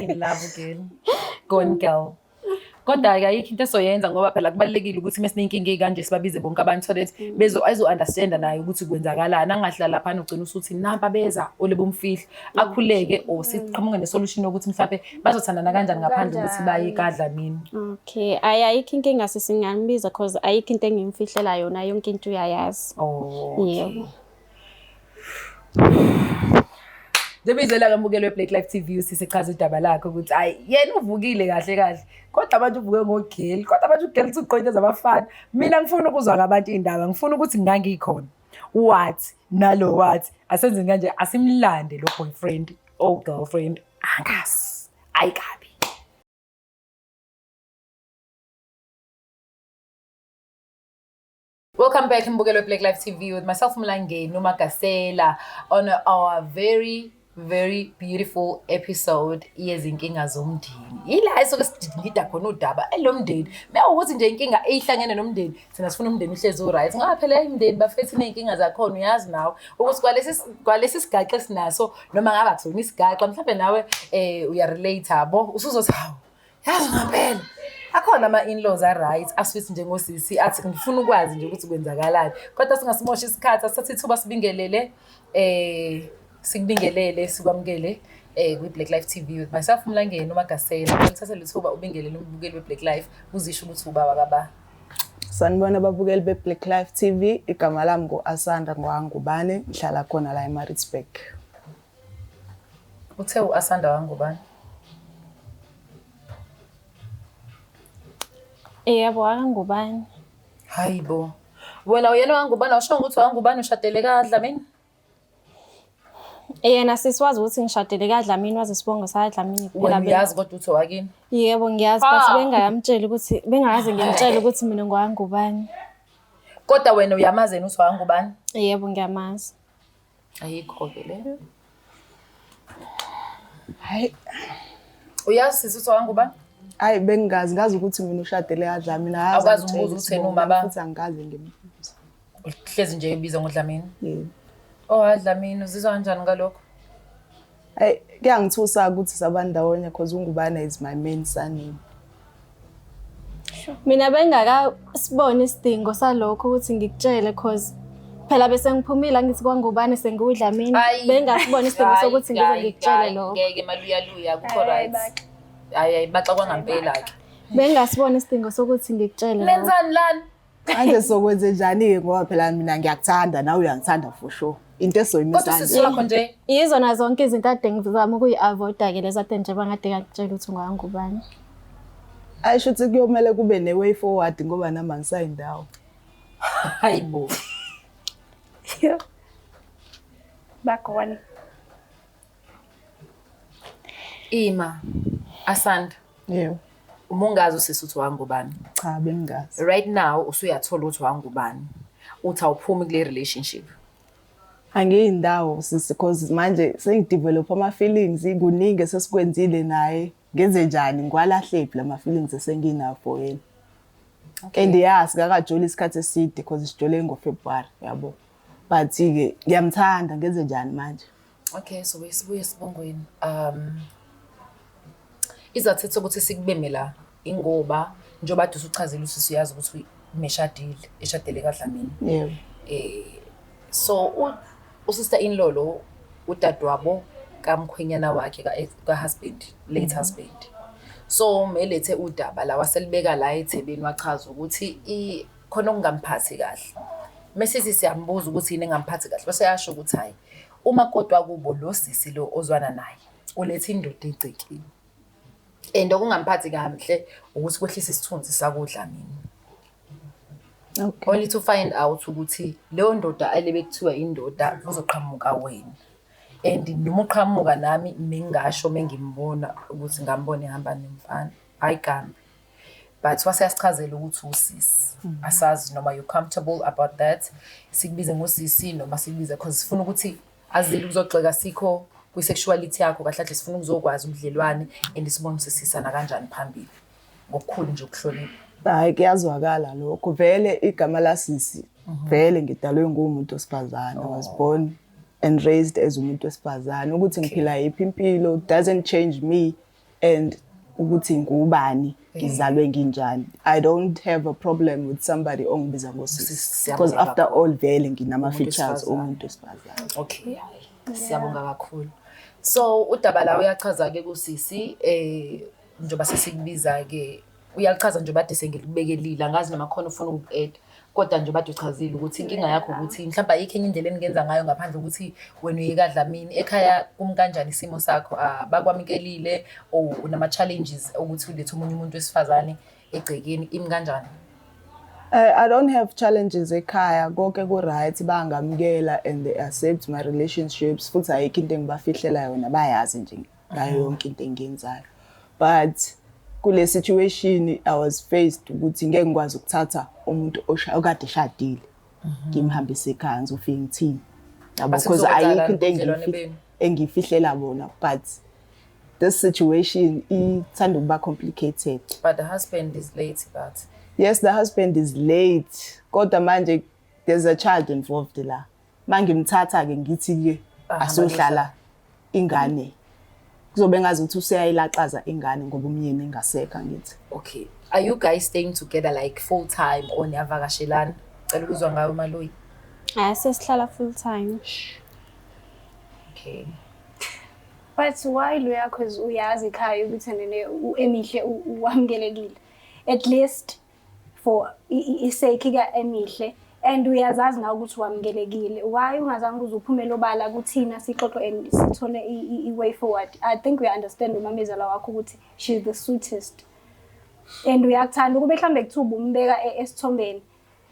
In love, girl. Gone girl. Kodwa-ke ayikho into esoyenza ngoba phela kubalulekile ukuthi uma siney'nkinga ey'kanje sibabize bonke abantu so that ezo-understanda naye ukuthi kwenzakalani. Angahlali laphana ugcine usuthi nampa beza ole bomfihlo. Akhuleke or siqhamuke ne-solution yokuthi mhlampe bazothandana kanjani ngaphandle ukuthi baye kaDlamini. Okay, ayi ayikho inkinga sisi ngingambiza cause ayikho into engimfihlela yona yonke into uyayazi. Oh, okay. Yebo. Njengoba ke mbukeli we-Black Life TV usisi echaza udaba lakhe ukuthi hayi yena uvukile kahle kahle kodwa abantu uvuke ngogeli kodwa abantu ugeli uthi ugqoke into zabafana. Mina ngifuna ukuzwa ngabantu iy'ndaba, ngifuna ukuthi ngangikhona wathi nalo wathi asenzeni kanje, asimlande lo boyfriend or girlfriend angazi ayi kabi. Welcome back, Mbukelo Black Life TV with myself Mlangeni Umagasela on our very very beautiful episode yezinkinga zomndeni. Ila esoke sidingida khona udaba elomndeni. Mewukuthi nje inkinga eyihlangene nomndeni, thina sifuna umndeni uhlezi u-right. Ngoba phela imndeni bafethu iney'nkinga zakhona uyazi nawe ukuthi kwalesi sigaxa esinaso noma ngabe akusona isigaxa mhlawumbe nawe uyarelate yabo usuzothi hawu yazi ngampela akhona ama-in-laws a-right asweet njengosisi athi ngifuna ukwazi nje ukuthi kwenzakalani, kodwa singasimosha isikhathi, asithathe ithuba sibingelele sikubingelele sikwamukele kwi-Black Life TV with myself Mlangeni uMagasela. Ngithathe lethuba ubingelele umbukeli we-Black Life uzisho ukuthi ubaba kaba. Sanibona ababukeli be-Black Life TV, igama lami ngu-Asanda ngwangubane, ngihlala khona la eMaritzburg. Uthe u-Asanda wangubani? Yebo, akangubani. Hayi bo. Wena uyena wangubani, awusho ukuthi wangubani ushadele kaDlamini? Yena sisi wazi ukuthi ngishadele kaDlamini, wazi isibongo sakaDlamini kuphela. Wena uyazi kodwa uthi wakini? Yebo ngiyazi, but bengayamtsheli ukuthi bengakaze ngimtshele ukuthi mina ngwangubani. Kodwa wena uyamazi yena uthi wangubani? Yebo ngiyamazi. Ayikho ke le. Hayi, Uyazi sisi uthi wangubani? hayi bengingazi, ngazi ukuthi mina ushadele kaDlamini. Awukazi umbuze ukuthi yena umama? Futhi angikaze ngimbuze. Uhlezi nje ebiza ngoDlamini. Yebo. Oh, hayi Dlamini, uzizwa kanjani ngalokho? Hayi, kuyangithusa ukuthi sabandawonye because uNgubane is my main surname. Mina bengakasiboni isidingo salokho ukuthi ngikutshele cause phela bese ngiphumile angithi kwaNgubane sengiwuDlamini. Bengasiboni isidingo sokuthi ngize ngikutshele lokho. Ngeke maluyaluya akukho right. Hayi hayi baxa kwangampela ke. Bengasiboni isidingo sokuthi ngikutshele lokho. Nenzani lana? Manje sokwenze njani-ke ngoba phela mina ngiyakuthanda nawe uyangithanda for sure. Into Kodwa esoyimisa usisi wakho nje Yizona zonke izinto ade ngizama ukuyi-avoida-ke lezo ade nje bangade ngakutshela ukuthi ungwangubani. Ayisho ukuthi kuyomele kube ne-way forward ngoba nami angisayindawo. Hayi bo. Bagone. Ima Asanda, Yebo. uma ungazi usisi uthi wangubani. Cha bengingazi. Right now usuyathola ukuthi wangubani. Uthi awuphumi kule relationship. Angiyindawo sisi because manje sengidevelop ama-feelings kuningi esesikwenzile naye. Ngenze njani ngiwalahlephi lama feelings esenginawo for yena. And yeah, sikakajoli isikhathi eside because sijole ngoFebruary yabo. But ke ngiyamthanda ngenze njani manje? Okay, so sibuye sibongweni. Izathu sokuthi sikubeme la ingoba njengoba ade usuchazile usisi uyazi ukuthi umeshadile, eshadele kaDlamini. Yebo. So usister in law lo udadewabo kamkhwenyana wakhe ka husband, late husband. So melethe udaba la waselibeka la ethebeni wachaza ukuthi khona okungamphathi kahle. Mesithi siyambuza ukuthi yini engamphathi kahle bese yasho ukuthi hayi umakoti wakubo lo sisi lo ozwana naye ulethe indoda egcekile. And okungamphathi kahle ukuthi kwehlisa isithunzi sakuDlamini. Okay. Only to find out ukuthi leyo ndoda elebe kuthiwa indoda uzoqhamuka wena. And noma uqhamuka nami mengingasho mengimbona ukuthi ngambona ehamba nomfana. Hayi kambi. But waseyasichazela ukuthi usisi. Asazi noma you comfortable about that. Sikubize ngosisi noma sikubize because sifuna ukuthi azile ukuzogxeka sikho kwi-sexuality yakho kahle kahle sifuna ukuzokwazi ubudlelwane and sibone sisisana kanjani phambili. Ngokukhulu nje ukuhlonipha. Hayi kuyazwakala lokho vele igama lasisi vele ngidalwe ngumuntu wesifazane. I was born and raised as umuntu wesifazane. Ukuthi ngiphila yiphi impilo doesn't change me and ukuthi ngubani. Ngizalwe nginjani. I don't have a problem with somebody ongibiza ngosisi, Sisi, because siyabonga after kakhulu. all vele nginama-features wesifazane. omuntu wesifazane. Okay, hayi, siyabonga kakhulu. So udaba la uyachaza-ke kusisi, njengoba sesikubiza-ke, uyalichaza njengoba ade sengilikubekelile, angazi noma khona ufuna uku-add, kodwa njengoba ade uchazile ukuthi inkinga yakho ukuthi mhlawumbe ayikho enye indlela eningenza ngayo ngaphandle ukuthi wena uye kaDlamini. Ekhaya kumi kanjani isimo sakho? Ah, bakwamukelile or unama-challenges ukuthi ulethe omunye umuntu wesifazane egcekeni? Imi kanjani? I don't have challenges ekhaya, konke ku-right, bangamukela and they accept my relationships, futhi ayikho into engibafihlela yona, bayazi nje ngayo yonke into engiyenzayo. But kule situation I was faced ukuthi ngeke ngikwazi ukuthatha umuntu okade eshadile ngimhambise ekhaya, ngizofike ngithini, yabo? Base Because kuzokwenzakalani ayikho into ubudlelwane benu? engiyifihlela bona, but this situation ithanda ukuba complicated. But the husband is late, but Yes, the husband is late, kodwa manje there's a child involved la. Mangimthatha-ke ngithi-ke Ahamba. asohlala ingane, kuzobe ngazi ukuthi useyayilaxaza ingane ngoba umyeni engasekho, angithi? Okay, are you guys staying together like full time or niyavakashelana? Cela ukuzwa ngawe, Maloyi. Hayi, sesihlala full time. Okay. But why loya? 'Cause uyazi ekhaya ukuthi nene u-Emihle wamukelekile, at least for isake ka-Emihle, and uyazazi nawe ukuthi wamukelekile. Why ungazange uze uphumele obala kuthina, sixoxe and sithole i-way forward? I think we understand umamezala wakho ukuthi she's the sweetest and uyakuthanda. Ukube mhlambe kuthiwa ubumbeka esithombeni,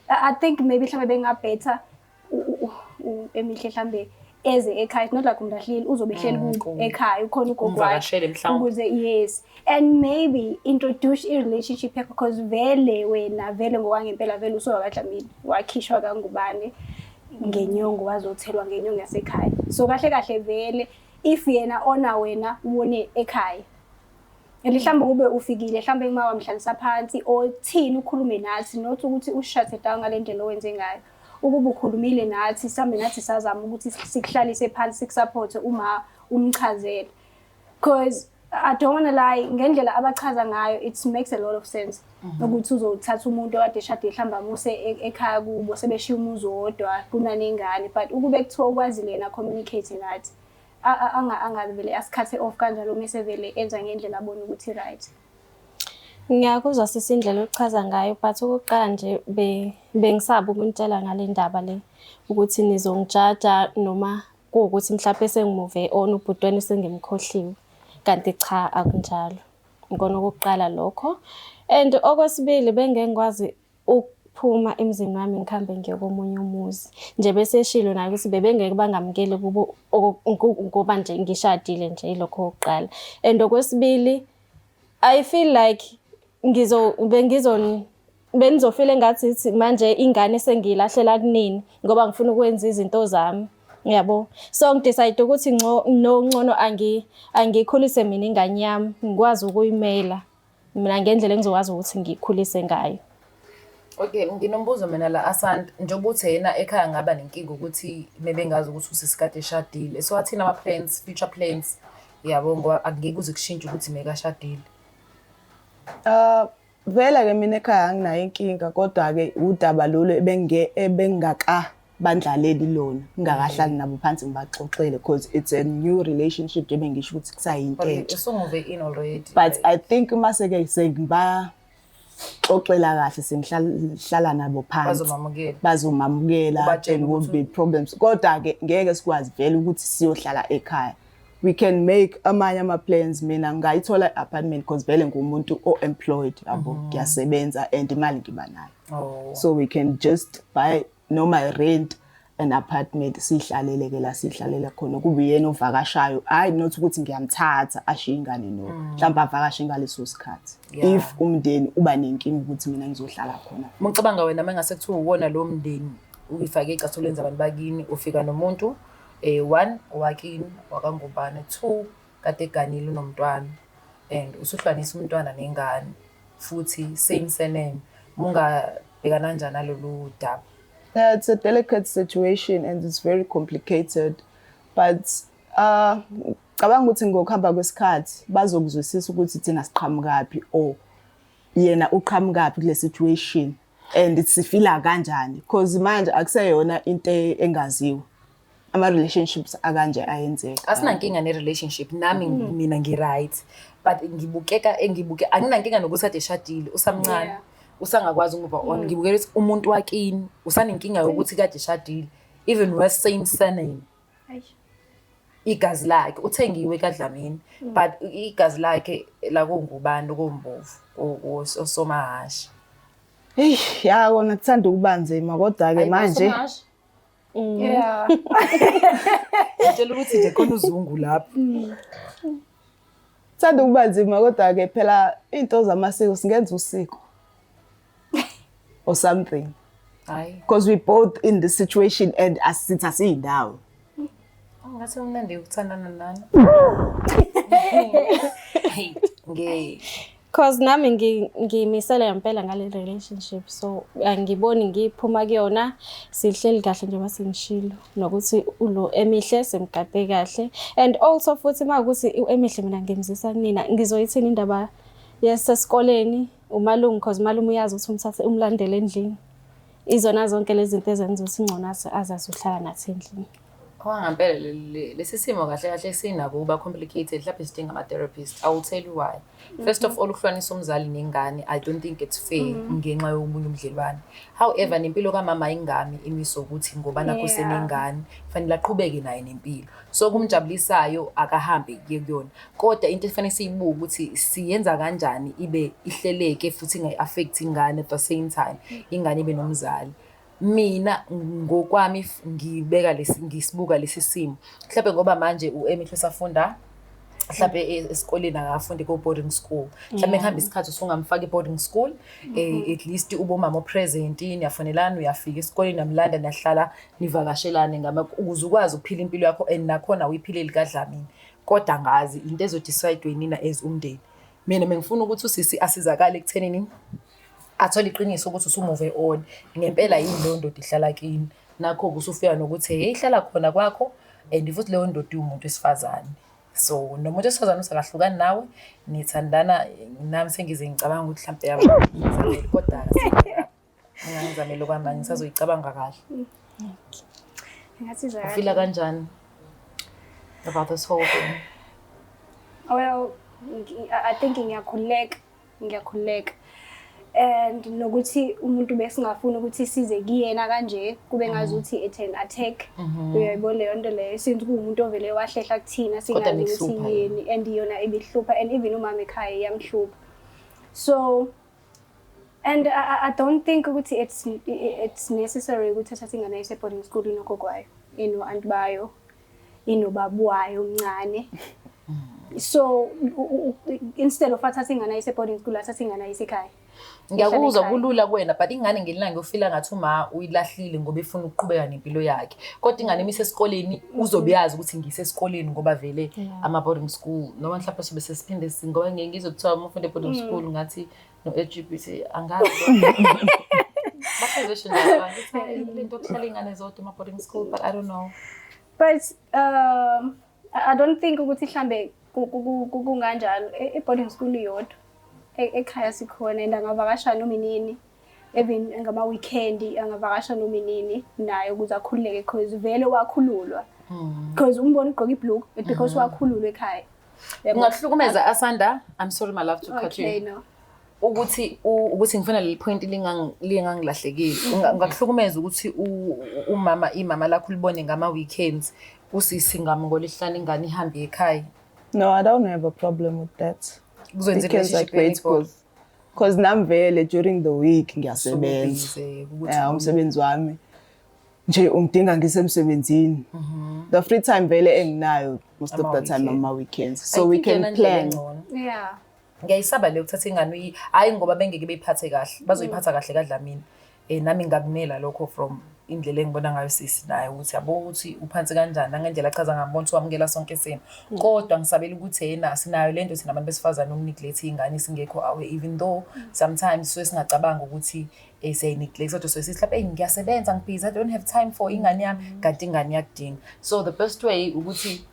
I think maybe mhlambe bengabhetha Emihle mhlambe eze ekhaya. It's not like umlahlile, uzobe ehleli kubo ekhaya, ukhona ugogo wakhe. Umvakashele mhlawumbe. Ukuze, yes, and maybe introduce i-relationship yakho, because vele wena vele ngokwangempela vele usowakadlamini, wakhishwa kangubane ngenyongo, wazothelwa ngenyongo yasekhaya. So kahle kahle vele if yena ona wena ubone ekhaya and mhlawumbe kube ufikile, mhlawumbe uma wamhlalisa phansi or thini, ukhulume nathi, not ukuthi ushut down ngale ndlela owenze ngayo. Ukuba ukhulumile nathi, mhlawumbe nathi sazama ukuthi sikuhlalise phansi, sikusupport uma umchazele, because I don't wanna lie, ngendlela abachaza ngayo, it makes a lot of sense ukuthi uzothatha umuntu okade eshadile mhlawumbe amuse ekhaya kubo, sebeshiya umuzi wodwa kunanengane. But ukube kuthiwa ukwazile yena communicate nathi, angavele asikhathe off kanjalo mese vele enza ngendlela abona ukuthi right. Ngiyakuzwa sisi indlela ochaza ngayo, but okokuqala nje bengisaba ukunitshela ngale ndaba le ukuthi nizongijaja noma kuwukuthi mhlawumbe sengimove on ubhuti wenu, sengimkhohliwe, kanti cha, akunjalo. Ngikona okokuqala lokho, and okwesibili bengeke ngikwazi ukuphuma emzini wami ngikhambe ngiye komunye umuzi nje, bese eshilo naye ukuthi bebengeke bangamukele kubo ngoba nje ngishadile nje. Ilokho okokuqala, and okwesibili I feel like ngizo bengizo benizofila engathi ithi manje ingane sengiyilahlela kunini ngoba ngifuna ukwenza izinto zami, yabo. So ngidecide ukuthi no, ngcono angikhulise mina ingane yami, ngikwazi ukuyimela mina ngendlela engizokwazi ukuthi ngiyikhulise ngayo. Okay, nginombuzo mina la, Asante. Njengoba uthe yena ekhaya ngaba nenkinga ukuthi mebengazi ukuthi usisikade eshadile. So athini ama-plans, future plans? Yabo, ngoba angeke kuze kushintshe ukuthi mekashadile. Vele ke mina ekhaya anginayo inkinga, kodwa ke udaba lolu ebengaka bandlaleli lona, ngingakahlali nabo phansi ngibaxoxele, because it's a new relationship, njengoba ngisho ukuthi kusayinto But entsha. usumove in already. But I think mase ke sengibaxoxela kahle, sengihlala nabo phansi, Bazomamukela. Bazomamukela. Ubatshele And won't be problems. Kodwa ke ngeke sikwazi vele ukuthi siyohlala ekhaya. We can make amanye ama-plans, mina ngayithola i-apartment because vele ngumuntu o-employed, yabo, ngiyasebenza and imali ngiba nayo. So we can just buy noma rent an apartment, sihlalele ke la sihlalele khona, kube yena ovakashayo, hayi not ukuthi ngiyamthatha ashiye ingane, no, mhlawumbe avakashe ngaleso sikhathi if umndeni uba nenkinga ukuthi mina ngizohlala khona. Mucabanga wena mengase kuthiwa uwona lo mndeni uyifake ecathulweni zabantu bakini, ufika nomuntu, one, owakini wakangubane, two, kade eganile, unomntwana, and usuhlukanisa umntwana nengane futhi same surname, mungabhekana kanjani nalolu daba? It's a delicate situation and it's very complicated. But cabanga ukuthi ngokuhamba kwesikhathi bazokuzwisisa ukuthi thina siqhamukaphi or Yena uqhamukaphi kule situation and sifila kanjani, because manje akuseyona into engaziwa, ama-relationships akanje ayenzeka. Asinankinga ne-relationship nami, mina ngi-right, but ngibukeka engibuke anginankinga nokuthi ade eshadile, usamncane, usangakwazi uku-move on. Ngibukela ukuthi umuntu wakini usanenkinga yokuthi kade eshadile, even worse, same surname. Eish. Igazi lakhe uthengiwe kaDlamini, but igazi lakhe lakongubani, lokombovu osomahhashi. Heyi, ya, kona kuthanda ukuba nzima, kodwa-ke manje Ngitshela ukuthi nje khona uzungu lapho. Kuthanda ukuba nzima, kodwa-ke phela iy'nto zamasiko, singenza usiko or something, Hayi. because we both in this situation and asithi asiyindawo. Ngathi umnandi ukuthandana nani. Hey, nge 'Cause nami ngiyimisele ngempela ngale relationship, so angiboni ngiphuma kuyona. Sihleli kahle njengoba sengishilo nokuthi ulo Emihle simgade kahle, and also futhi makuthi u-Emihle mina ngimzisa kunina, ngizoyithini indaba yasesikoleni, umalume? 'Cause umalume uyazi ukuthi umthathe umlandele endlini. Izona zonke lezi zinto ezenza ukuthi ngcono azazi uhlala nathi endlini. Okwangempela lesi simo kahle kahle sinako ukuba complicated, mhlawumbe sidinga ama-therapist. I will tell you why. First of all, ukuhlukanisa umzali nengane, I don't think it's fair ngenxa yomunye ubudlelwane. However, nempilo kamama ingami imiso ukuthi ngoba nakho senengane, fanele aqhubeke naye nempilo. So kumjabulisayo akahambe kuye kuyona. Kodwa into efanele siyibuke ukuthi siyenza kanjani ibe ihleleke futhi ingayi-affect ingane, at the same time ingane ibe nomzali. Mina ngokwami ngibeka lesi, ngisibuka lesi simo. Mhlawumbe ngoba manje u-Emihle usafunda mhlawumbe esikoleni, akafundi ko-boarding school. Mhlawumbe kuhamba isikhathi usungamfaka i-boarding school, at least ube umama o-present, niyafonelana, uyafika esikoleni, uyamlanda, niyahlala, nivakashelane ngama ukuze ukwazi ukuphila impilo yakho, and nakhona uyiphileli kaDlamini. Kodwa ngazi into ezo-decide yinina as umndeni. Mina bengifuna ukuthi usisi asizakale ekuthenini athole iqiniso ukuthi usu-move on ngempela yini, leyo ndoda ihlala kini. Nakho-ke usufika nokuthi hey, ihlala khona kwakho, and futhi leyo ndoda iwumuntu wesifazane, so nomuntu wesifazane usakahlukani nawe, nithandana. Nami sengize ngicabanga ukuthi mhlawumbe yabo ngizamele, kodwa ngingangizamele okwamanje, ngisazoyicabanga kahle. Ngathi Ufila kanjani about this whole thing? Well, I think ngiyakhululeka, ngiyakhululeka. And nokuthi umuntu besingafuni ukuthi size kuyena kanje, kube ngazuthi it's an attack. Uyayibona leyo nto leyo, since kuwumuntu ovele wahlehla kuthina singazi ukuthi nikuhlupha. Yini, and yona ibihlupha, and even umama ekhaya iyamhlupha. So and I don't think ukuthi it's necessary ukuthi athathe ingane ayise boarding school inogogo wayo, ino-aunt bayo, inobaba wayo omncane. So instead of athathe ingane ayise boarding school, athathe ingane ayise ekhaya. Ngiyakuzwa. Ekhaya. Kulula kuwena, but ingane ngelilanga yofila ngathi uma uyilahlile ngoba efuna ukuqhubeka nempilo yakhe, kodwa ingane imise esikoleni uzobe yazi ukuthi ngisesikoleni, ngoba vele ama-boarding school, noma mhlawumbe sobe sesiphinde ngoba ngeke ngizwe kuthiwa uma ufunda e-boarding school ngathi no-LGBT, angazi, bahlezi besho njalo abantu ukuthi, "Hayi, le nto yokuhlala iy'ngane zodwa ema-boarding school," but I don't know. But I don't think ukuthi mhlambe kunganjalo. I-boarding school iyodwa. Ekhaya sikhona and angavakasha noma inini. Even ngama-weekend angavakasha noma inini naye ukuze akhululeke, because vele wakhululwa. Because umbona ugqoka ibhuluku, it's because wakhululwa ekhaya. Yabo? Ungakuhlukumeza, Asanda, I'm sorry, my love, to cut Okay, you. No. Ukuthi ukuthi ngifuna leli point lingangilahlekeli. Ungakuhlukumeza ukuthi umama, imama lakho ulibone ngama weekends, usisi ngami ngolesihlanu ingane ihambe ekhaya? No, I don't have a problem with that. Kuzoyenza Weekends are i-relationship great yenu ibhore. because nami vele during the week ngiyasebenza. Busy, ukuthi Yeah, umsebenzi wami nje ungidinga ngisemsebenzini. The free time vele enginayo most of the time Ama-weekend. ama weekends. I So we think can iyona ndlela plan. engcono. Yeah. Ngiyayisaba le ukuthatha ingane hhayi ngoba bengeke beyiphathe kahle, bazoyiphatha kahle kaDlamini. Nami ngakumela lokho from indlela engibona ngayo sisi naye ukuthi yabo ukuthi uphansi kanjani, nangendlela achaza ngabona ukuthi wamukela sonke isimo. Kodwa ngisabela ukuthi yena sinayo lento thina abantu besifazane uku-neglect iy'ngane singekho aware, even though sometimes suke singacabanga ukuthi siyayi-neglect, kodwa suke sithi mhlawumbe, "Eyi, ngiyasebenza, ngibhizi, I don't have time for ingane yami," kanti ingane iyakudinga. So the best way ukuthi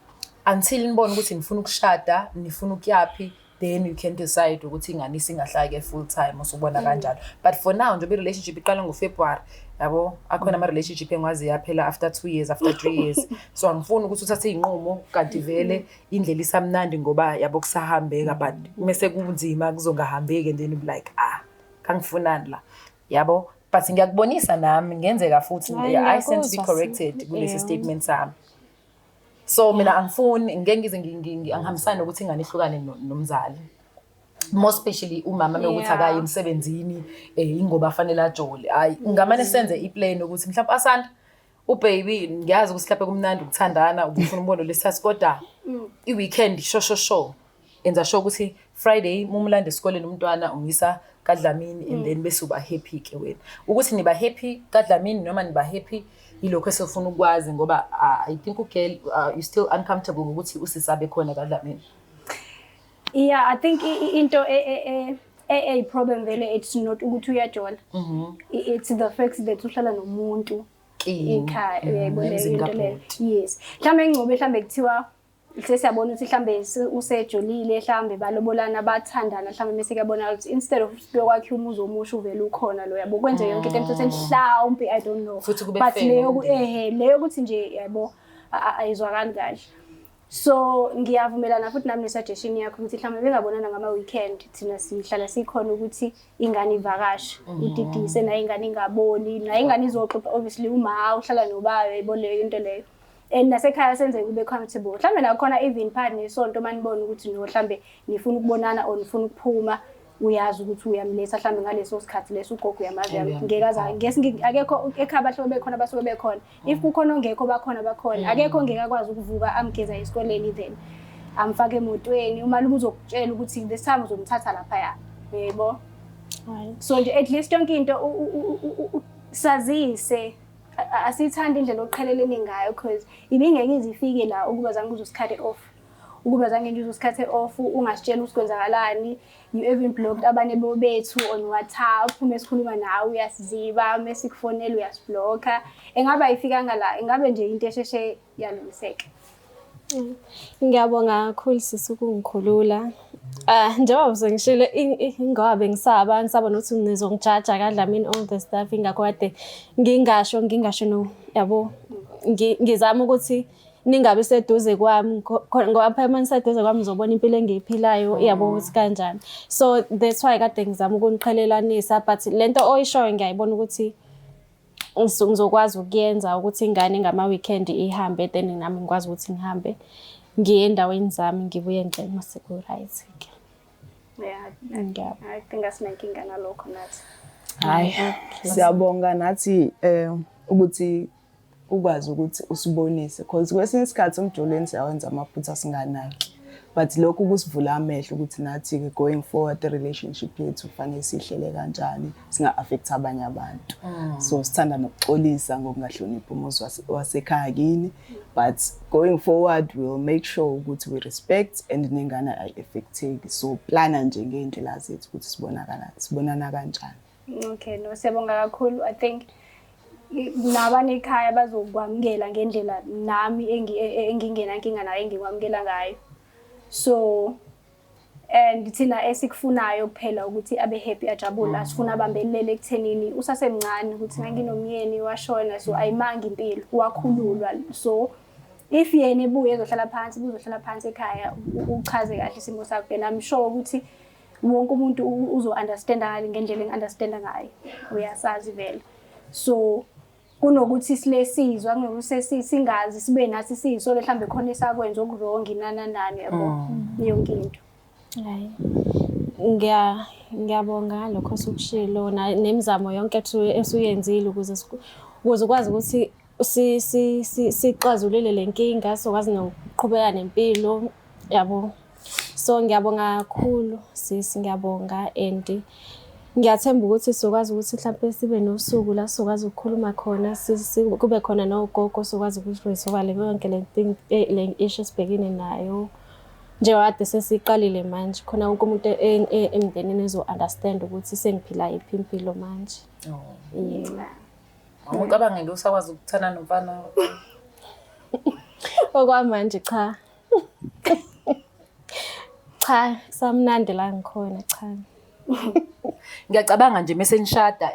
until nibone ukuthi nifuna ukushada, nifuna ukuyaphi, Then you can decide ukuthi ingane isingahlala-ke full time, usubona kanjalo. But for now, njengoba i-relationship iqala ngoFebruary, yabo, akhona ama-relationship engiwaziyo aphela after 2 years, after 3 years. So angifuni ukuthi uthathe iy'nqumo kanti vele indlela isamnandi, ngoba yabo kusahambeka, but mese kunzima kuzongahambeki and then you be like, "Ah, kangifunani la," yabo. But ngiyakubonisa nami ngenzeka futhi Hhayi, I stand to be ngiyakuzwa, corrected kulesi statement sami. So mina angifuni, ngeke ngize angihambisani nokuthi ingane ihlukane nomzali, more especially umama mewukuthi akayi emsebenzini, ingoba afanele ajole. Hayi, ngamane senze iplan ukuthi mhlawumbe Asanda ubaby, ngiyazi ukuthi mhlawumbe kumnandi ukuthandana, ubufuna umbono lesithathu, kodwa i-weekend sho sho sho enza sure ukuthi Friday mumulanda esikoleni umntwana, umyisa kaDlamini, and then bese uba happy ke wena. Ukuthi niba happy kaDlamini noma niba happy, yilokho esifuna ukwazi, ngoba I think ugirl, you still uncomfortable ngokuthi usisabe khona kaDlamini. Yeah, I think into eyi-problem vele, it's not ukuthi uyajola. It's the fact that uhlala nomuntu Kini. ekhaya, uyayibona Emzini into leyo. kabhuti. Yes. Mhlawumbe engcobe mhlawumbe kuthiwa sesiyabona ukuthi mhlambe usejolile, mhlambe balobolana, bathandana, mhlambe mase kuyabonakala ukuthi instead of kuyokwakhiwa umuzi omusha, uvele ukhona lo, yabo, kwenze yonke into emthethweni mhlawumbe, I don't know. Futhi kube But fair leyo nomndeni. Ehe, leyo ukuthi nje, yabo, ayizwakali kahle. So ngiyavumelana futhi nami ne-suggestion yakho ukuthi mhlawumbe bengabonana ngama-weekend, thina sihlala sikhona ukuthi ingane ivakashe, udidise nayo ingane, ingaboni nayo ingane izoxoxa. Obviously uma uhlala nobaba, yayibona leyo into leyo, and nasekhaya senze kube comfortable. Mhlawumbe nakhona even phakathi nesonto, uma nibona ukuthi no, mhlawumbe nifuna ukubonana or nifuna ukuphuma, uyazi ukuthi uyamletha mhlawumbe ngaleso sikhathi leso, ugogo uyamazi. Ngeke aze akekho ekhaya, abahlobo bekhona, basuke bekhona. If kukhona ongekho, bakhona, bakhona. Akekho ongeke akwazi ukuvuka amgeza esikoleni, then amfake emotweni. Umalume uzokutshela ukuthi this time uzomthatha laphaya, yebo. So nje at least yonke into sazise. Asiyithandi indlela oqhelelene ngayo, because ibingeke ize ifike la ukuba zange uze off, ukuba zange nje uze off, ungasitshela ukuthi kwenzakalani. You even blocked abanye bethu on WhatsApp. Uma sikhuluma nawe uyasiziba, uma sikufonela uyasiblocka. Engabe ayifikanga la, engabe nje into esheshe yalungiseka. Ngiyabonga kakhulu sisi ukungikhulula. Ah, njengoba sengishilo, ingoba bengisaba, ngisaba nokuthi nizongijaja kaDlamini, all the stuff, ingakho kade ngingasho no, yabo, ngizama ukuthi ningabi seduze kwami, ngoba phela uma niseduze kwami ngizobona impilo engiyiphilayo, yabo, ukuthi kanjani. So that's why kade ngizama ukuniqhelelanisa, but lento oyishoyo ngiyayibona ukuthi ngizokwazi ukuyenza, ukuthi ingane ngama-weekend ihambe, then nami ngikwazi ukuthi ngihambe ngiye endaweni zami, ngibuye nje mase ku-right-ke. Yeah. Ngiyabonga. I think asinankinga nalokho nathi. Hayi, siyabonga nathi ukuthi ukwazi ukuthi usibonise, because kwesinye isikhathi emjolweni siyawenza amaphutha singanaki, but lokhu kusivula amehlo ukuthi nathi-ke going forward i-relationship yethu kufanele sihlele kanjani, singa-affect abanye abantu. So sithanda nokuxolisa ngokungahloniphi umuzi wasekhaya kini, but going forward we'll make sure ukuthi we respect and nengane ayi-affecteki. So plana nje ngey'ndlela zethu ukuthi sibonakala sibonana kanjani. Okay, no, siyabonga kakhulu. I think nabanye ekhaya bazokwamukela ngendlela nami engingenankinga nayo, engikwamukela ngayo. So and thina esikufunayo kuphela ukuthi abe happy, ajabule. Asifuna abambelele ekuthenini usasemncane, ukuthi nganginomyeni washona, so ayimanga impilo, wakhululwa. So if yena ebuye ezohlala phansi, buzohlala phansi ekhaya, uchaze kahle isimo sakho, and I'm sure ukuthi wonke umuntu uzo-understanda ngendlela engi-understanda ngayo, uyasazi vele. So kunokuthi sile sizwa, kunokuthi singazi, sibe nathi siyisole mhlawumbe khona esakwenza okuwrong, nani nani, yabo, yonke into. Hayi. Ngiyabonga ngalokho osukushilo nemizamo yonke esuyenzile ukuze ukwazi ukuthi sixazulule le nkinga, sokwazi nokuqhubeka nempilo, yabo. So ngiyabonga kakhulu sisi, ngiyabonga, and ngiyathemba ukuthi sizokwazi ukuthi mhlampe sibe nosuku la sizokwazi ukukhuluma khona, kube khona nogogo, sokwazi ukuthi le yonke le thing, le issue esibhekene nayo. Njengoba kade sesiqalile manje, khona wonke umuntu emndenini ezo-understand ukuthi sengiphila yiphi impilo manje. Yebo. Ucabange nje usakwazi ukuthanda nomfana? Okwamanje cha. Cha, kusamnandi la ngikhona, cha. Ngiyacabanga nje mese nishada,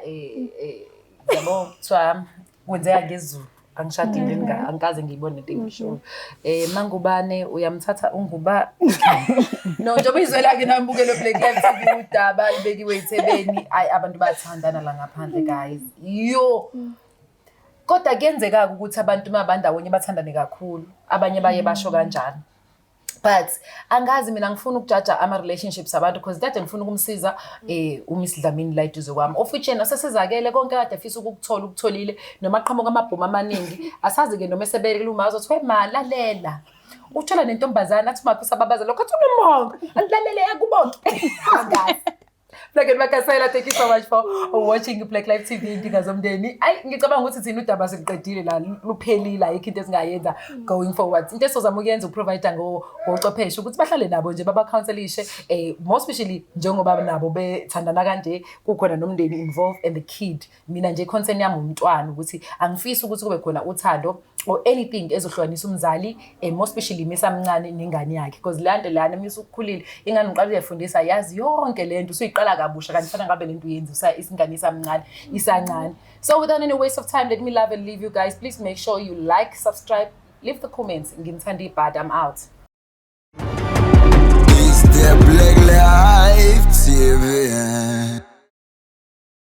yabo, kuthiwa kwenzeka ngezulu. Angishadile, angikaze ngiyibone lento engishoyo. MaNgubane uyamthatha unguba. No, njengoba izwela-ke nambukelo Black Life TV, udaba libekiwe ethebeni. Ayi, abantu bayathandana la ngaphandle, guys. Yo. Kodwa kuyenzeka-ke ukuthi abantu uma bandawonye bathandane kakhulu. Abanye baye basho kanjalo. But angazi, mina ngifuna ukujaja ama-relationships abantu because kade ngifuna ukumsiza uMiss Dlamini la eduze kwami, of which yena sesizakele konke kade afisa ukukuthola, ukutholile, noma aqhamuka amabhomu amaningi. Asazi-ke noma esebekele uma azothi, "We ma, lalela." Uthola nentombazane athi umakho usababaza lokho, athi unomongo alilalele yakubonke. Angazi. Black and Makasela, thank you so much for watching Black Life TV, Inkinga Zomndeni. Ayi, ngicabanga ukuthi thina udaba seliqedile la, luphelile, ayikho into esingayenza going forward. Into esizama ukuyenza ukuprovide ngochwepheshe ukuthi bahlale nabo nje, baba-counselishe, more especially njengoba nabo bethandana kanje, kukhona nomndeni involved and the kid. Mina nje concern yami umntwana, ukuthi angifisi ukuthi kube khona uthando or anything ezohlukanisa umzali, more especially misamncane, nengane yakhe, because le nto lana mase ukukhulile ingane uqala uyayifundisa, yazi yonke le nto usuyiqala kabusha, kanti fana ngabe le nto uyenza isingane isamncane, isancane. So without any waste of time, let me love and leave you guys. Please make sure you like, subscribe, leave the comments. Nginithanda ibhadi. I'm out. It's the Black Life TV.